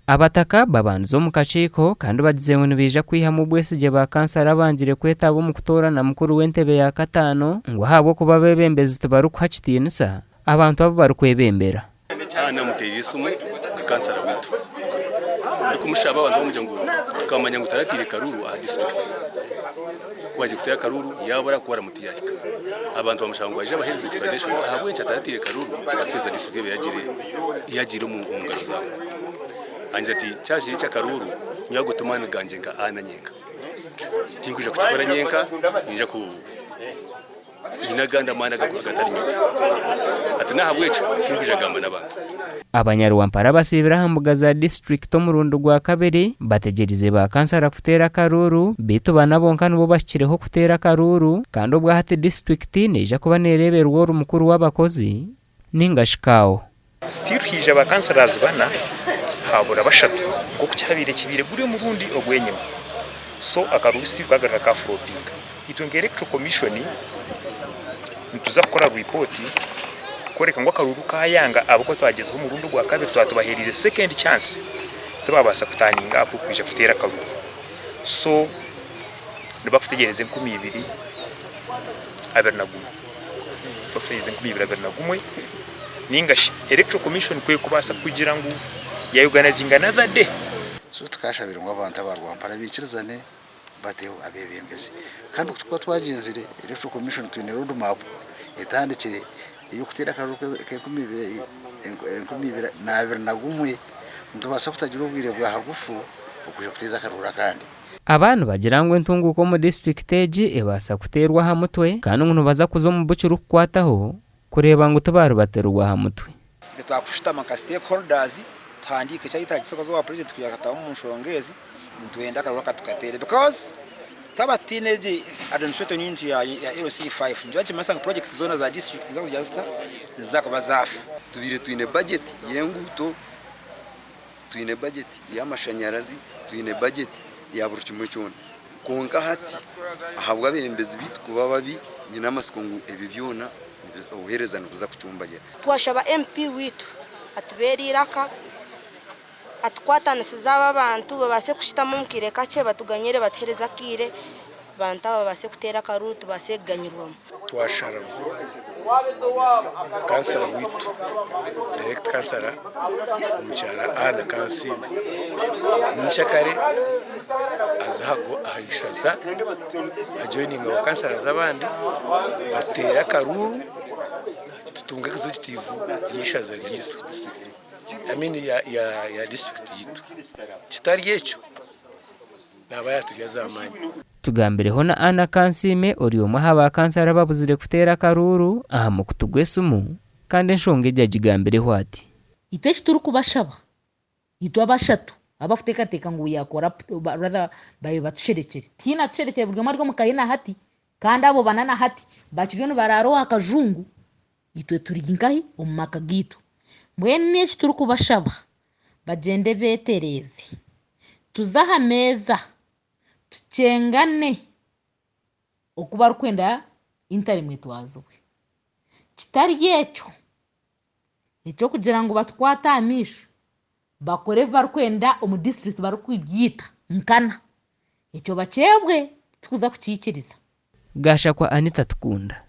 Abataka babandize omu kakiiko kandi bagizire ngu nibaija kwihamu obwesigye ba kansara abangire kwetaba omu kutoorana mukuru w'entebe ya kataano ngu ahabw'okuba abeebembezi tibarikuha kitiinisa abantu abu barikwebembera. Aha namuteerire esimu ni kansara waitu ndikumushaba abantu bamugira ngu tukamanya ngu tarataire karuuru aha disiturikiti. Ku bagiire kuteera akaruuru yaabura ku baramu tiyaahika. Abantu bamushaba ngu aije abaheereze explanation ahabw'enki atarataire karuuru aha fees za disiturikiti yabaire yagiire yagiire omu ngaro zaabo. Angira ati kyakiri eky'akaruuru nyowe ago ti maani gangye nka Anna nyenka. Tinkwija kukikora nyenka niinyija ku. Nyine agandi amaani agatari nyowe. Ati n'ahabw'ekyo tindikwija kugamba n'abantu. Abanyarwampara abasiibire aha mbuga za disiturikiti omurundi gwa kabiri bategyereize ba kansara kuteera akaruuru beitu bana bonka nibo bahikireho kuteera akaruuru kandi obwahati disiturikiti neija kuba nereeberwa ori mukuru w'abakozi ninga shi CAO. Still haija ba councillors bana habura bashatu nkoku kyabaire kibaire guri omurundi ogwenyima so akaruuru still kagaruka ka floppinga. Itwe nka electoral commission nituza kukora report kworeka ngu akaruuru kayanga ahabw'okuba twagyezaho omurundi ogwakabiri twaba tubahereize second chance tibabaasa kutaninga up kwija kuteera akaruuru so nibakutegyereza 2021. Nibakutegyereza 2021. Ninga shi Electoral Commission ku erikubaasa kugira ngu ya organizinga another day. So tukashabire ngu abantu aba Rwampara baikirizane bateho abebembezi. Kandi oku turikuba twagyenzire Electoral Commission twine road map etandikire ey'okuteera akaruru k'enkumi enkumi ibiri na abiri na gumwe. Nitubaasa kutagira obwire bwa hagufu okwija kuteeza akaruru akandi. Aba nibagira ngu entunguuka omu disiturikiti egi ebaasa kuteerwa aha mutwe kandi ngu nibaza kuza omu bukirikukwataho kureeba ngu tibaaribatirwa aha mutwe. Itwe twakushutama nka stakeholders tuhandiike ekyayetagisa okuza owa president kugira ngu akataho omu nshonga ezi nitwenda akaruru aka tukateere because twaba tutaine egi administrator unit ya LC5 nikiba nikimanyisa ngu projects zoona za district niziza kugira zita niziza kuba zaafa. Tubaire twine budget y'enguuto, twine budget y'amashanyarazi, twine budget ya buri kimwe kyona. Kwonka hati ahabw'abeebembezi baitu kuba babi, nyine amatsiko ngu ebyo byona obuheereza nibuza kucumbagira. Twashaba MP waitu atubeere eiraka, atukwatanisize aba abantu babaase kushutama omu kaire kakye batuganyire batuheereze akaire abantu aba babaase kuteera akaruuru tubaase kuganyirwamu. Twasharamu kansara waitu, direct kansara omukyara Anna Kansiime nyenkyakare aze aha ishaza ajoyininge ba kansarazi abandi bateere akaruuru tutunge executive y'eishaza ryaitu I mean ya disiturikiti yaitu kitari ekyo naaba yaaturya z'amaani. Tugambireho na Anna Kansiime ori omwe aha ba kansara ababuzire kuteera akaruuru aha mukutu gw'esimu kandi enshonga egi agigambireho ati. Itwe eki turikubashaba, itwe abashatu abakuteekateeka ngu we are corrupt rather babaire batusherekire, tihaine atusherekire buri omwe ari omu ka ye na hati kandi abo bana na hati bakiriyo nibaraara owa kajungu, itwe turi nkahi? Omu maka gaitu. Mbwenu eki turikubashaba bagyende beetereeze, tuze aha meeza tukyengane oku barikwenda interim etwazibwe. Kitari ekyo, eky'okugira ngu batukwate aha maisho bakore ebi barikwenda omu disiturikiti barikubyita nkana, ekyo bakyebwe titukuza kukiikiriza. Gashakwa Anita Tukunda.